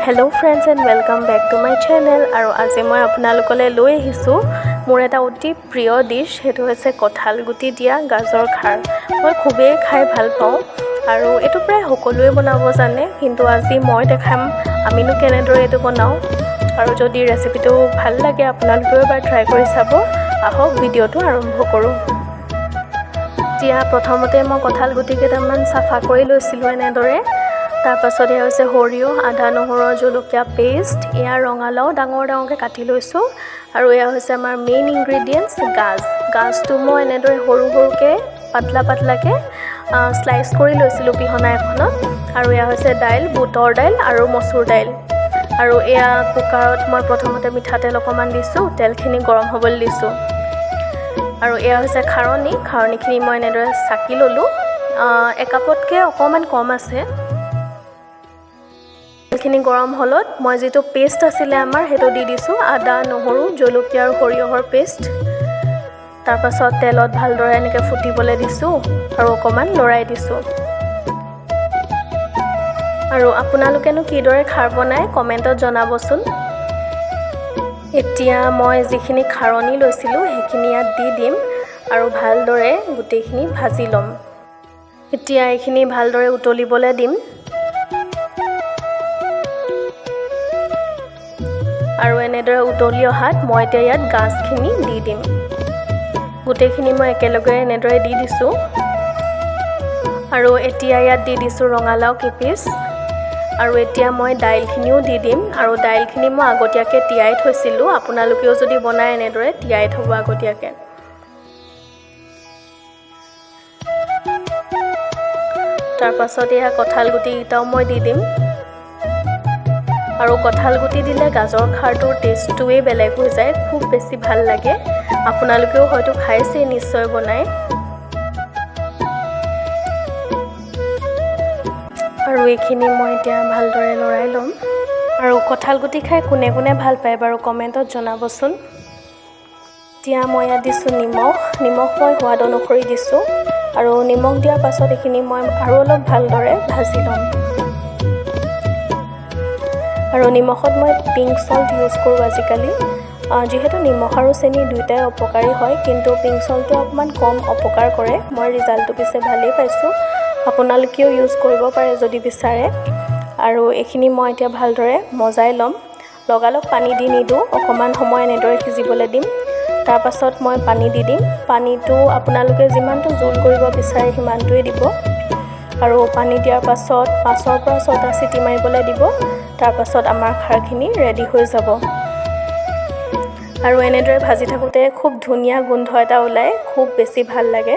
Hello friends and welcome back to my channel. আৰু আজি মই আপোনালোকলৈ লৈ আহিছোঁ মোৰ এটা অতি প্ৰিয় ডিছ, সেইটো হৈছে কঁঠাল গুটি দিয়া গাজৰ খাৰ। মই খুবেই খাই ভাল পাওঁ আৰু এইটো প্ৰায় সকলোৱে বনাব জানে, কিন্তু আজি মই দেখাম আমিনো কেনেদৰে এইটো বনাওঁ। আৰু যদি ৰেচিপিটো ভাল লাগে আপোনালোকেও এবাৰ ট্ৰাই কৰি চাব। আহক ভিডিঅ'টো আৰম্ভ কৰোঁ। এতিয়া প্ৰথমতে মই কঁঠাল গুটি কেইটামান চাফা কৰি লৈছিলোঁ এনেদৰে। তাৰপাছত এয়া হৈছে সৰিয়হ, আদা, নহৰুৰ জলকীয়া পেষ্ট, এয়া ৰঙালাও ডাঙৰ ডাঙৰকৈ কাটি লৈছোঁ। আৰু এয়া হৈছে আমাৰ মেইন ইনগ্ৰেডিয়েণ্টছ গাজ। গাজটো মই এনেদৰে সৰু সৰুকৈ পাতলা পাতলাকৈ শ্লাইচ কৰি লৈছিলোঁ পিহনা এখনত। আৰু এয়া হৈছে দাইল, বুটৰ দাইল আৰু মচুৰ দাইল। আৰু এয়া কুকাৰত মই প্ৰথমতে মিঠাতেল অকণমান দিছোঁ, তেলখিনি গৰম হ'বলৈ দিছোঁ। আৰু এয়া হৈছে খাৰণী, খাৰণীখিনি মই এনেদৰে চাকি ল'লোঁ, একাপতকৈ অকণমান কম আছে। তেলখিনি গৰম হ'লত মই যিটো পেষ্ট আছিলে আমাৰ সেইটো দি দিছোঁ, আদা, নহৰু, জলকীয়া আৰু সৰিয়হৰ পেষ্ট। তাৰপাছত তেলত ভালদৰে এনেকৈ ফুটিবলৈ দিছোঁ আৰু অকণমান লৰাই দিছোঁ। আৰু আপোনালোকেনো কিদৰে খাৰ বনায় কমেণ্টত জনাবচোন। এতিয়া মই যিখিনি খাৰণী লৈছিলোঁ সেইখিনি ইয়াত দি দিম আৰু ভালদৰে গোটেইখিনি ভাজি ল'ম। এতিয়া এইখিনি ভালদৰে উতলিবলৈ দিম। আৰু এনেদৰে উতলি অহাত মই এতিয়া ইয়াত গাজখিনি দি দিম। গোটেইখিনি মই একেলগে এনেদৰে দি দিছোঁ। আৰু এতিয়া ইয়াত দি দিছোঁ ৰঙালাও কেইপিচ। আৰু এতিয়া মই দাইলখিনিও দি দিম। আৰু দাইলখিনি মই আগতীয়াকৈ তিয়াই থৈছিলোঁ, আপোনালোকেও যদি বনায় এনেদৰে তিয়াই থ'ব আগতীয়াকৈ। তাৰপাছত এয়া কঁঠাল গুটিকেইটাও মই দি দিম। আৰু কঁঠাল গুটি দিলে গাজৰ খাৰটোৰ টেষ্টটোৱেই বেলেগ হৈ যায়, খুব বেছি ভাল লাগে। আপোনালোকেও হয়তো খাইছেই নিশ্চয় বনাই। আৰু এইখিনি মই এতিয়া ভালদৰে লৰাই ল'ম। আৰু কঁঠাল গুটি খাই কোনে কোনে ভাল পায় বাৰু কমেণ্টত জনাবচোন। এতিয়া মই ইয়াত দিছোঁ নিমখ, নিমখ মই সোৱাদ অনুসৰি দিছোঁ। আৰু নিমখ দিয়াৰ পাছত এইখিনি মই আৰু অলপ ভালদৰে ভাজি ল'ম। আৰু নিমখত মই পিংক চল্ট ইউজ কৰোঁ আজিকালি, যিহেতু নিমখ আৰু চেনি দুয়োটাই অপকাৰী হয়, কিন্তু পিংক চল্টটো অকণমান কম অপকাৰ কৰে। মই ৰিজাল্টটো পিছে ভালেই পাইছোঁ, আপোনালোকেও ইউজ কৰিব পাৰে যদি বিচাৰে। আৰু এইখিনি মই এতিয়া ভালদৰে মজাই ল'ম। লগালগ পানী দি নিদিওঁ, অকণমান সময় এনেদৰে সিজিবলৈ দিম। তাৰপাছত মই পানী দি দিম। পানীটো আপোনালোকে যিমানটো জোল কৰিব বিচাৰে সিমানটোৱেই দিব। আৰু পানী দিয়াৰ পাছত 5ৰ পৰা 6টা চিটি মাৰিবলৈ দিব। তাৰপাছত আমাৰ খাৰখিনি ৰেডি হৈ যাব। আৰু এনেদৰে ভাজি থাকোঁতে খুব ধুনীয়া গোন্ধ এটা ওলায়, খুব বেছি ভাল লাগে।